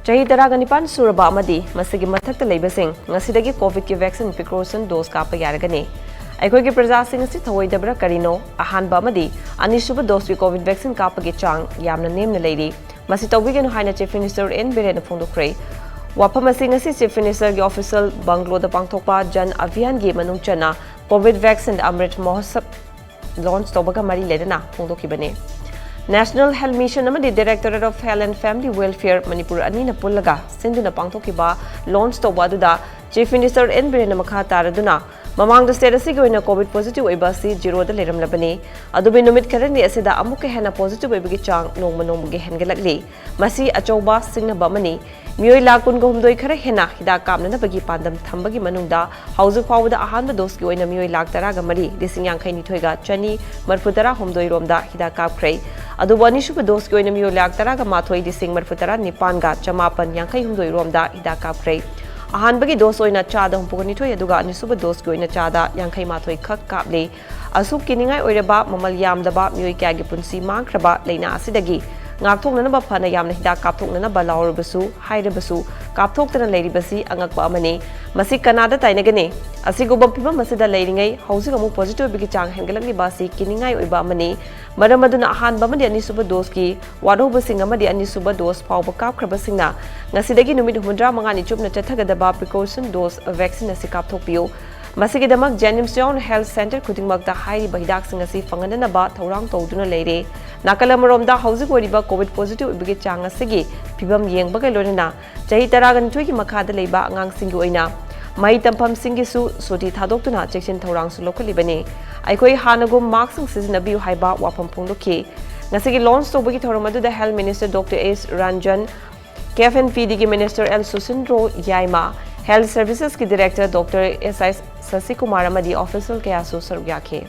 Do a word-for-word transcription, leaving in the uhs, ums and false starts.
ꯆꯍꯤ ꯇꯔꯥꯒ ꯅꯤꯄꯥꯟ ꯁꯨꯔꯕ ꯑꯃꯗꯤ ꯃꯁꯤꯒꯤ ꯃꯊꯛꯇ ꯂꯩꯕꯁꯤꯡ ꯉꯁꯤꯗꯒꯤ COVID-ꯀꯤ vaccine precaution dose ꯀꯥꯞꯄ ꯌꯥꯔꯒꯅꯤ꯫ ꯑꯩꯈꯣꯏꯒꯤ ꯄ꯭ꯔꯖꯥꯁꯤꯡ ꯑꯁꯤ ꯊꯧꯑꯣꯏꯗꯕ꯭ꯔꯥ ꯀꯔꯤꯅꯣ? ꯑꯍꯥꯟꯕ ꯑꯃꯗꯤ ꯑꯅꯤꯁꯨꯕ doseꯀꯤ COVID vaccine ꯀꯥꯞꯄꯒꯤ ꯆꯥꯡ ꯌꯥꯝꯅ ꯅꯦꯝꯅ ꯂꯩꯔꯤ꯫ ꯃꯁꯤ ꯇꯧꯕꯤꯒꯅꯨ ꯍꯥꯏꯅ Chief Minister ꯑꯦꯟ ꯕꯤꯔꯦꯟꯅ ꯐꯣꯡꯗꯣꯛꯈ꯭ꯔꯦ꯫ ꯋꯥꯐꯝ ꯑꯁꯤ ꯉꯁꯤ Chief Ministerꯒꯤ official bungalow-ꯗ ꯄꯥꯡꯊꯣꯛꯄ Jan Abhiyan-ꯒꯤ ꯃꯅꯨꯡ ꯆꯟꯅ COVID vaccine Amrit Mahotsav launch ꯇꯧꯕꯒ ꯃꯔꯤ ꯂꯩꯅꯅ ꯐꯣꯡꯗꯣꯛꯈꯤꯕꯅꯤ꯫ National Health Mission ꯑꯃꯗꯤ Directorate of Health and Family Welfare Manipur ꯑꯅꯤꯅ ꯄꯨꯜꯂꯒ ꯁꯤꯟꯗꯨꯅ ꯄꯥꯡꯊꯣꯛꯈꯤꯕ launch ꯇꯧꯕ ꯑꯗꯨꯗ Chief Minister ꯑꯦꯟ ꯕꯤꯔꯦꯟꯅ ꯃꯈꯥ ꯇꯥꯔꯗꯨꯅ, ꯃꯃꯥꯡꯗ state ꯑꯁꯤꯒꯤ ꯑꯣꯏꯅ COVID positive ꯑꯣꯏꯕ ꯑꯁꯤ zeroꯗ ꯂꯩꯔꯝꯂꯕꯅꯤ꯫ ꯑꯗꯨꯕꯨ ꯅꯨꯃꯤꯠ ꯈꯔꯅꯤ ꯑꯁꯤꯗ ꯑꯃꯨꯛꯀ ꯍꯦꯟꯅ positive ꯑꯣꯏꯕꯒꯤ ꯆꯥꯡ ꯅꯣꯡꯃ ꯅꯣꯡꯃꯒꯤ ꯍꯦꯟꯒꯠꯂꯛꯂꯤ꯫ ꯃꯁꯤ ꯑꯆꯧꯕ ꯁꯤꯡꯅꯕ ꯑꯃꯅꯤ꯫ ꯃꯤꯑꯣꯏ ꯂꯥꯈ ꯀꯨꯟꯒ ꯍꯨꯝꯗꯣꯏ ꯈꯔ ꯍꯦꯟꯅ ꯍꯤꯗꯥꯛ ꯀꯥꯞꯅꯅꯕꯒꯤ ꯄꯥꯟꯗꯝ ꯊꯝꯕꯒꯤ ꯃꯅꯨꯡꯗ ꯍꯧꯖꯤꯛ ꯐꯥꯎꯕꯗ ꯑꯍꯥꯟꯕ doseꯀꯤ ꯑꯣꯏꯅ ꯃꯤꯑꯣꯏ ꯂꯥꯈ ꯇꯔꯥꯒ ꯃꯔꯤ, ꯂꯤꯁꯤꯡ ꯌꯥꯡꯈꯩ ꯅꯤꯊꯣꯏꯒ ꯆꯅꯤ ꯃꯔꯤꯐꯨ ꯇꯔꯥ ꯍꯨꯝꯗꯣꯏ ꯔꯣꯝꯗ ꯍꯤꯗꯥꯛ ꯀꯥꯞꯈ꯭ꯔꯦ꯫ ꯑꯗꯨꯕꯨ ꯑꯅꯤꯁꯨꯕ doseꯀꯤ ꯑꯣꯏꯅ ꯃꯤꯑꯣꯏ ꯂꯥꯈ ꯇꯔꯥꯒ ꯃꯥꯊꯣꯏ, ꯂꯤꯁꯤꯡ ꯃꯔꯤꯐꯨ ꯇꯔꯥ ꯅꯤꯄꯥꯟꯒ ꯆꯃꯥꯄꯟ ꯌꯥꯡꯈꯩ ꯍꯨꯝꯗꯣꯏ ꯔꯣꯝꯗ ꯍꯤꯗꯥꯛ ꯀꯥꯞꯈ꯭ꯔꯦ꯫ ꯑꯍꯥꯟꯕꯒꯤ dose ꯑꯣꯏꯅ ꯆꯥꯗ ꯍꯨꯝꯐꯨꯒ ꯅꯤꯊꯣꯏ, ꯑꯗꯨꯒ ꯑꯅꯤꯁꯨꯕ doseꯀꯤ ꯑꯣꯏꯅ ꯆꯥꯗ ꯌꯥꯡꯈꯩ ꯃꯥꯊꯣꯏ ꯈꯛ ꯀꯥꯞꯂꯤ꯫ ꯑꯁꯨꯛ ꯀꯤꯅꯤꯡꯉꯥꯏ ꯑꯣꯏꯔꯕ, ꯃꯃꯜ ꯌꯥꯝꯗꯕ, ꯃꯤꯑꯣꯏ ꯀꯌꯥꯒꯤ ꯄꯨꯟꯁꯤ ꯃꯥꯡꯈ꯭ꯔꯕ ꯂꯥꯏꯅꯥ ꯑꯁꯤꯗꯒꯤ ꯉꯥꯛꯊꯣꯛꯅꯅꯕ ꯐꯅ ꯌꯥꯝꯅ ꯍꯤꯗꯥꯛ ꯀꯥꯞꯊꯣꯛꯅꯅꯕ ꯂꯥꯎꯔꯕꯁꯨ, ꯍꯥꯏꯔꯕꯁꯨ, ꯀꯥꯞꯊꯣꯛꯇꯅ ꯂꯩꯔꯤꯕꯁꯤ ꯑꯉꯛꯄ ꯑꯃꯅꯤ꯫ ꯃꯁꯤ ꯀꯅꯥꯗ ꯇꯥꯏꯅꯒꯅꯤ? ꯑꯁꯤꯒꯨꯝꯕ ꯐꯤꯚꯝ ꯑꯁꯤꯗ ꯂꯩꯔꯤꯉꯩ ꯍꯧꯖꯤꯛ ꯑꯃꯨꯛ positive ꯑꯣꯏꯕꯒꯤ ꯆꯥꯡ ꯍꯦꯟꯒꯠꯂꯛꯂꯤꯕ ꯑꯁꯤ ꯀꯤꯅꯤꯡꯉꯥꯏ ꯑꯣꯏꯕ ꯑꯃꯅꯤ꯫ ꯃꯔꯝ ꯑꯗꯨꯅ ꯑꯍꯥꯟꯕ ꯑꯃꯗꯤ ꯑꯅꯤꯁꯨꯕ doseꯀꯤ ꯋꯥꯠꯍꯧꯕꯁꯤꯡ ꯑꯃꯗꯤ ꯑꯅꯤꯁꯨꯕ dose ꯐꯥꯎꯕ ꯀꯥꯞꯈ꯭ꯔꯕꯁꯤꯡꯅ ꯉꯁꯤꯗꯒꯤ ꯅꯨꯃꯤꯠ ꯍꯨꯝꯐꯨꯇꯔꯥ ꯃꯉꯥꯅꯤ ꯆꯨꯞꯅ ꯆꯠꯊꯒꯗꯕ precaution dose vaccine ꯑꯁꯤ ꯀꯥꯞꯊꯣꯛꯄꯤꯌꯨ꯫ ꯃꯁꯤꯒꯤꯗꯃꯛ ꯖꯦꯅꯤꯝꯁ ꯌꯥꯎꯅ health centre ꯈꯨꯗꯤꯡꯃꯛꯇ ꯍꯥꯏꯔꯤꯕ ꯍꯤꯗꯥꯛꯁꯤꯡ ꯑꯁꯤ ꯐꯪꯍꯟꯅꯅꯕ ꯊꯧꯔꯥꯡ ꯇꯧꯗꯨꯅ ꯂꯩꯔꯦ꯫ ꯅꯥꯀꯜ ꯑꯃꯔꯣꯝꯗ, ꯍꯧꯖꯤꯛ ꯑꯣꯏꯔꯤꯕ COVID positive ꯑꯣꯏꯕꯒꯤ ꯆꯥꯡ ꯑꯁꯤꯒꯤ ꯐꯤꯕꯝ ꯌꯦꯡꯕꯒ ꯂꯣꯏꯅꯅ ꯆꯍꯤ ꯇꯔꯥꯒ ꯅꯤꯊꯣꯏꯒꯤ ꯃꯈꯥꯗ ꯂꯩꯕ ꯑꯉꯥꯡꯁꯤꯡꯒꯤ ꯑꯣꯏꯅ ꯃꯍꯩ ꯇꯝꯐꯝꯁꯤꯡꯒꯤꯁꯨ ꯁꯨꯇꯤ ꯊꯥꯗꯣꯛꯇꯨꯅ ꯆꯦꯛꯁꯤꯟ ꯊꯧꯔꯥꯡꯁꯨ ꯂꯧꯈꯠꯂꯤꯕꯅꯤ꯫ ꯑꯩꯈꯣꯏ ꯍꯥꯟꯅꯒꯨꯝ maskꯁꯤꯡ ꯁꯤꯖꯤꯟꯅꯕꯤꯌꯨ ꯍꯥꯏꯕ ꯋꯥꯐꯝ ꯐꯣꯡꯗꯣꯛꯈꯤ꯫ ꯉꯁꯤꯒꯤ launch ꯇꯧꯕꯒꯤ ꯊꯧꯔꯝ ꯑꯗꯨꯗ Health Minister Doctor S Ranjan, K F and P Dꯒꯤ Minister L Susindro Yaima, Health Servicesꯀꯤ Director Doctor S I Sasikumar ꯑꯃꯗꯤ official ꯀꯌꯥꯁꯨ ꯁꯔꯨꯛ ꯌꯥꯈꯤ꯫